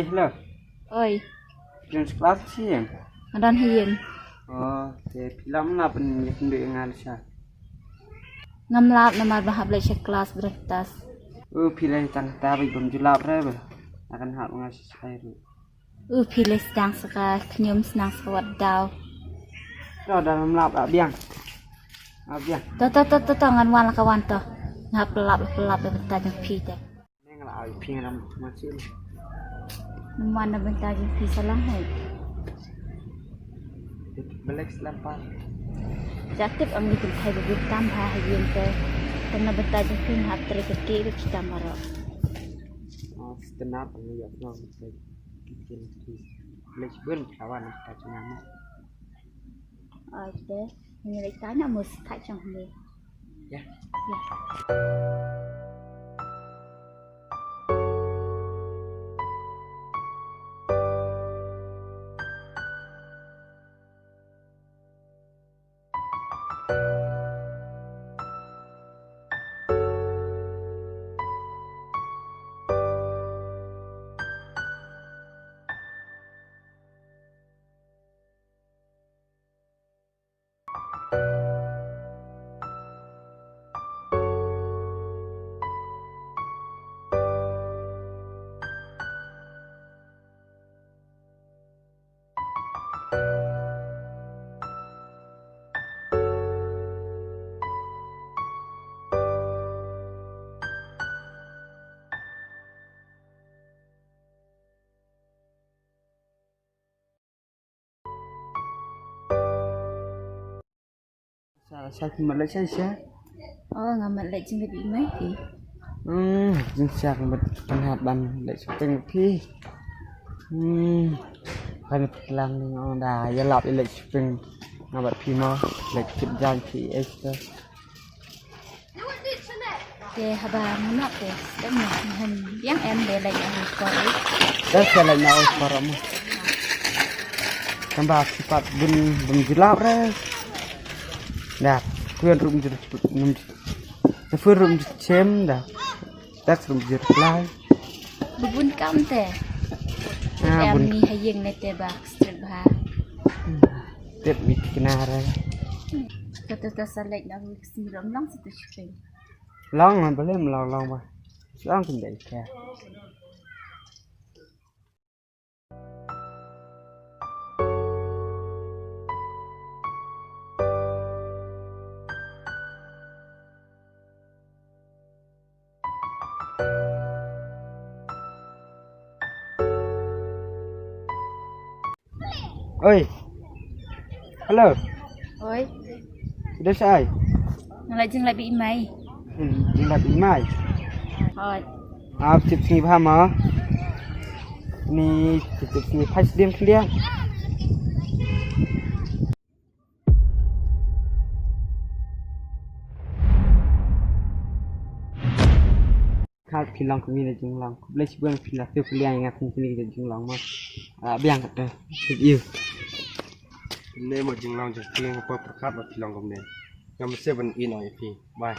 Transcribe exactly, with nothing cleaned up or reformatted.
Hello. Oi. Phi don class shi ïeng? Nga don ha ïing. Oh, te phi lap ne ym lap ban ïakynduh ïa nga sha? Ngam lap namar ba hap leit sha class breakfast. Uh, phi leh tang ta ba bym ju lap re ba. Nga kan hap nga sha sha ruh. Uh, phi leh sdang sa ka khñium snang sa wat daw. To da ngam lap, ah, biang. Ah, biang. To to to to to ngan wan la ka wan to. Nga hap lap lap lap ba ta jong phi te. Neng la ai phi ngam ma chi. Numan na bynta jong phi sa lang hai. Belek slam pa. Jatip am ni kin thai bubut tam ha ha yin te. Tam na bynta jong phi hap tre ke ke ke kita maro. Oh, stenap ang ni yak no. Kin ki belek bun kawan ta chunama. Ai te. Ngi leit tanya mus thait shong hynrei. Ïa. Ïa. Sa sa ki mat leit sa sa. Oh, nga mat leit jingdep i mai ki. Hmm, jing sa ki mat pynhat ban leit shopping phi. Hmm. Kan plang ni ngong da ya lap leit shopping. Nga bat phi mo leit kit jan phi es. Te haba mynno te stem na hen yang em de leit na por. Dah sa leit na por mo. Kan ba sipat bun bun julap re. Dah kuan rum jul rum. Sefur rum chem dah. Dak rum jul lai. Bubun kam te. Ah, em bun. Ni hayeng ne te ba strip ba. Tep mi kina re. Kata ta sa leit na rum sim rum lang satu shipeng. Long ma bale ma long long ba. Long kin dei ka. Oi. Hello. Oi. Ida sa ai? Nga la jing la bi mai. Hmm, jing la bi mai. Oi. Ap tip sngi bha ma. Ni tip sngi phai sdim khlian. Kha phi long kumne jinglong. Khublei shibun phi la tu phi liang nga kum kini jinglong ma. Ah, biang kata. Thank you. Ne mo jinglong jong phi nga por pyrkhat ba phi long kumne. Nga mesti ban ino ïa phi. Bye.